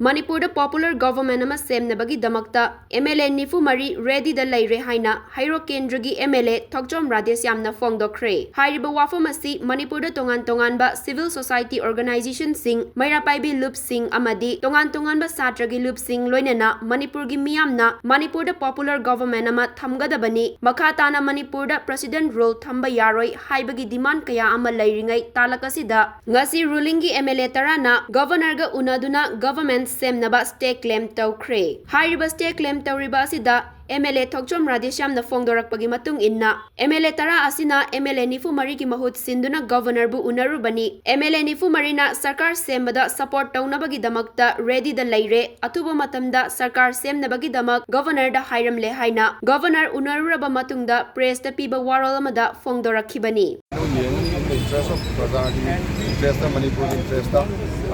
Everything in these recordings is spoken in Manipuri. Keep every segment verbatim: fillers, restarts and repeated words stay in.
ꯃꯅꯤꯄꯨꯔꯗ popular government ꯑꯃ ꯁꯦꯝꯅꯕꯒꯤꯗꯃꯛꯇ M L A ꯅꯤꯐꯨ ꯃꯔꯤ readyꯗ ꯂꯩꯔꯦ ꯍꯥꯏꯅ ꯍꯩꯔꯣꯛ ꯀꯦꯟꯗ꯭ꯔꯒꯤ M L A ꯊꯣꯛꯆꯣꯝ ꯔꯥꯙꯦꯁ꯭ꯌꯥꯝꯅ ꯐꯣꯡꯗꯣꯛꯈ꯭ꯔꯦ꯫ ꯍꯥꯏꯔꯤꯕ ꯋꯥꯐꯝ ꯑꯁꯤ ꯃꯅꯤꯄꯨꯔꯗ ꯇꯣꯉꯥꯟ ꯇꯣꯉꯥꯟꯕ civil society organizationꯁꯤꯡ, ꯃꯩꯔꯥ ꯄꯥꯏꯕꯤ ꯂꯨꯞꯁꯤꯡ ꯑꯃꯗꯤ ꯇꯣꯉꯥꯟ ꯇꯣꯉꯥꯟꯕ ꯁꯥꯇ꯭ꯔꯒꯤ ꯂꯨꯞꯁꯤꯡ, ꯂꯣꯏꯅꯅ ꯃꯅꯤꯄꯨꯔꯒꯤ ꯃꯤꯌꯥꯝꯅ ꯃꯅꯤꯄꯨꯔꯗ popular government ꯑꯃ ꯊꯝꯒꯗꯕꯅꯤ, ꯃꯈꯥ ꯇꯥꯅ ꯃꯅꯤꯄꯨꯔꯗ president rule ꯊꯝꯕ ꯌꯥꯔꯣꯏ ꯍꯥꯏꯕꯒꯤ demand ꯀꯌꯥ ꯑꯃ ꯂꯩꯔꯤꯉꯩ ꯇꯥꯂꯛ ꯑꯁꯤꯗ ꯉꯁꯤ rulingꯒꯤ M L A ꯇꯔꯥꯅ governorꯒ ꯎꯅꯗꯨꯅ government ꯁꯦꯝꯅꯕ stay claim ꯇꯧꯈ꯭ꯔꯦ꯫ ꯍꯥꯏꯔꯤꯕ stay claim ꯇꯧꯔꯤꯕ ꯑꯁꯤꯗ M L A ꯊꯣꯛꯆꯣꯝ ꯔꯥꯙꯦꯁ꯭ꯌꯥꯝꯅ ꯐꯣꯡꯗꯣꯔꯛꯄꯒꯤ ꯃꯇꯨꯡ ꯏꯟꯅ, M L A ꯇꯔꯥ ꯑꯁꯤꯅ M L A ꯅꯤꯐꯨ ꯃꯔꯤꯒꯤ ꯃꯍꯨꯠ ꯁꯤꯟꯗꯨꯅ governorꯕꯨ ꯎꯅꯔꯨꯕꯅꯤ꯫ M L A ꯅꯤꯐꯨ ꯃꯔꯤꯅ ꯁꯔꯀꯥꯔ ꯁꯦꯝꯕꯗ support ꯇꯧꯅꯕꯒꯤꯗꯃꯛꯇ readyꯗ ꯂꯩꯔꯦ, ꯑꯊꯨꯕ ꯃꯇꯝꯗ ꯁꯔꯀꯥꯔ ꯁꯦꯝꯅꯕꯒꯤꯗꯃꯛ governorꯗ ꯍꯥꯏꯔꯝꯂꯦ ꯍꯥꯏꯅ governor ꯎꯅꯔꯨꯔꯕ ꯃꯇꯨꯡꯗ pressꯇ ꯄꯤꯕ ꯋꯥꯔꯣꯜ ꯑꯃꯗ ꯐꯣꯡꯗꯣꯔꯛꯈꯤꯕꯅꯤ꯫ ꯌꯦꯡꯉꯤ, in the interest of ꯄ꯭ꯔꯖꯥꯒꯤ interestꯇ, ꯃꯅꯤꯄꯨꯔꯒꯤ interestꯇ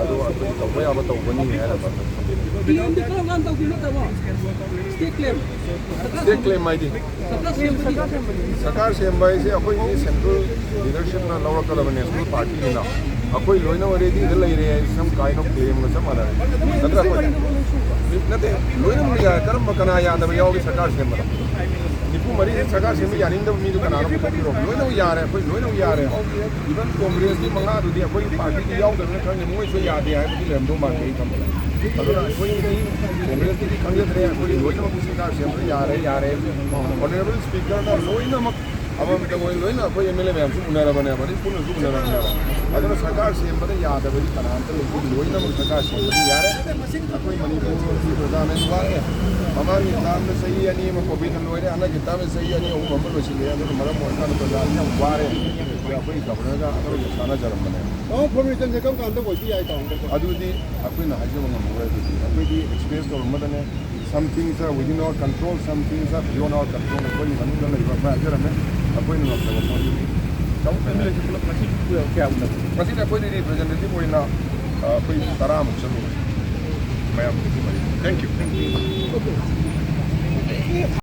ꯑꯗꯨ ꯑꯩꯈꯣꯏ ꯇꯧꯕ ꯌꯥꯕ ꯇꯧꯒꯅꯤ ꯍꯥꯏꯔꯒ ꯊꯝꯕꯤꯔꯤ꯫ ꯗꯤ ꯑꯦꯝꯗꯤ ꯀꯔꯝ ꯀꯥꯟꯗ ꯇꯧꯗꯣꯏꯅꯣ ꯇꯥꯃꯣ? State claim. State claim ꯍꯥꯏꯗꯤ ꯁꯔꯀꯥꯔ ꯁꯦꯝꯕꯒꯤ ꯁꯔꯀꯥꯔ ꯁꯦꯝꯕ ꯍꯥꯏꯁꯦ ꯑꯩꯈꯣꯏꯒꯤ central leadershipꯅ ꯂꯧꯔꯛꯀꯗꯕ national partyꯅꯤꯅ ꯑꯩꯈꯣꯏ ꯂꯣꯏꯅꯃꯛ readyꯗ ꯂꯩꯔꯦ ꯍꯥꯏ, some kind of claimꯒ ꯆꯞ ꯃꯥꯟꯅꯔꯦ꯫ ꯅꯠꯇ꯭ꯔꯥ ꯑꯩꯈꯣꯏ? ꯅꯠꯇꯦ, ꯂꯣꯏꯅꯃꯛ ꯌꯥꯏ꯫ ꯀꯔꯝꯕ, ꯀꯅꯥ ꯌꯥꯗꯕ ꯌꯥꯎꯒꯦ ꯁꯔꯀꯥꯔ ꯁꯦꯝꯕꯗ? ꯅꯤꯐꯨ ꯃꯔꯤ ꯁꯔꯀꯥꯔ ꯁꯦꯝꯕ ꯌꯥꯅꯤꯡꯗꯕ ꯃꯤꯗꯨ ꯀꯅꯥꯅꯣ ꯄꯨꯊꯣꯛꯄꯤꯔꯣ? ꯂꯣꯏꯅꯃꯛ ꯌꯥꯔꯦ, ꯑꯩꯈꯣꯏ ꯂꯣꯏꯅꯃꯛ ꯌꯥꯔꯦ꯫ Even ꯀꯣꯡꯒ꯭ꯔꯦꯁꯀꯤ ꯃꯉꯥꯗꯨꯗꯤ ꯑꯩꯈꯣꯏꯒꯤ partyꯗꯤ ꯌꯥꯎꯗꯕꯅꯤꯅ ꯈꯪꯗꯦ, ꯃꯣꯏꯁꯨ ꯌꯥꯗꯦ ꯍꯥꯏꯕꯗꯤ ꯂꯩꯔꯝꯗꯧ ꯃꯥꯟꯗꯦ ꯑꯩ ꯈꯟꯕꯗ꯫ ꯑꯗꯨꯅ ꯑꯩꯈꯣꯏꯒꯤꯗꯤ ꯀꯣꯡꯒ꯭ꯔꯦꯁꯀꯤꯗꯤ ꯈꯪꯖꯗ꯭ꯔꯦ, ꯑꯩꯈꯣꯏꯒꯤ ꯂꯣꯏꯅꯃꯛ ꯁꯔꯀꯥꯔ ꯁꯦꯝꯕ ꯌꯥꯔꯦ, ꯌꯥꯔꯦ꯫ Honourable Speakerꯅ ꯂꯣꯏꯅꯃꯛ ꯑꯃꯃꯝꯇ ꯑꯣꯏ ꯂꯣꯏꯅ ꯑꯩꯈꯣꯏ M L A ꯃꯌꯥꯝꯁꯨ ꯎꯅꯔꯕꯅꯦꯕ, ꯑꯗꯩ ꯄꯨꯟꯅꯁꯨ ꯎꯅꯔꯕꯅꯦꯕ꯫ ꯑꯗꯨꯅ ꯁꯔꯀꯥꯔ ꯁꯦꯝꯕꯗ ꯌꯥꯗꯕꯗꯤ ꯀꯅꯥꯝꯇ ꯂꯩꯇꯦ, ꯂꯣꯏꯅꯃꯛ ꯁꯔꯀꯥꯔ ꯁꯦꯝꯕꯗꯤ ꯌꯥꯔꯦ꯫ ꯑꯩꯈꯣꯏ ꯃꯅꯤꯄꯨꯔꯒꯤ ꯄ꯭ꯔꯖꯥꯅ ꯋꯥꯔꯦ, ꯃꯃꯥꯡꯒꯤ termꯗ ꯆꯍꯤ ꯑꯅꯤ ꯑꯃ COVIDꯅ ꯂꯣꯏꯔꯦ, ꯍꯟꯗꯛꯀꯤ termꯗ ꯆꯍꯤ ꯑꯅꯤ ꯑꯍꯨꯝ ꯑꯃ ꯂꯣꯏꯁꯤꯜꯂꯦ꯫ ꯑꯗꯨꯅ ꯃꯔꯝ ꯑꯣꯏꯔꯀꯥꯟꯗ ꯄ꯭ꯔꯖꯥꯁꯤ ꯌꯥꯝ ꯋꯥꯔꯦ꯫ ꯑꯩꯈꯣꯏ governorꯒ ꯑꯃꯔꯣꯝꯗ ꯇꯥꯟꯅꯖꯔꯝꯕꯅꯦ꯫ ꯇꯥꯃꯣ, formulationꯁꯦ ꯀꯔꯝ ꯀꯥꯟꯗ ꯑꯣꯏꯕ ꯌꯥꯏ ꯇꯥꯃꯣ? ꯑꯗꯨꯗꯤ ꯑꯩꯈꯣꯏꯅ ꯍꯥꯏꯖꯕ ꯉꯝꯃꯔꯣꯏ꯫ ꯑꯗꯨꯗꯤ ꯑꯩꯈꯣꯏꯗꯤ express ꯇꯧꯔꯝꯕꯗꯅꯦ, some things are within our control, some things are beyond our control꯫ ꯑꯩꯈꯣꯏꯒꯤ ꯃꯅꯨꯡꯗ ꯂꯩꯕ ꯑꯩꯈꯣꯏ ꯍꯥꯏꯖꯔꯝꯃꯦ, ꯑꯩꯈꯣꯏꯅ ꯉꯝꯗꯕ ꯄꯣꯠꯇꯨꯗꯤ꯫ ꯇꯥꯃꯣ, M L Aꯁꯦ ꯄꯨꯂꯞ ꯉꯁꯤ ꯀꯌꯥ ꯎꯅꯕ? ꯉꯁꯤꯗꯤ ꯑꯩꯈꯣꯏꯗꯤ representative ꯑꯣꯏꯅ ꯑ, ꯑꯩꯈꯣꯏ ꯇꯔꯥꯃꯨꯛ ꯆꯠꯂꯨꯔꯦ, ꯃꯌꯥꯝ ꯅꯤꯐꯨ ꯃꯔꯤ꯫ Thank you꯫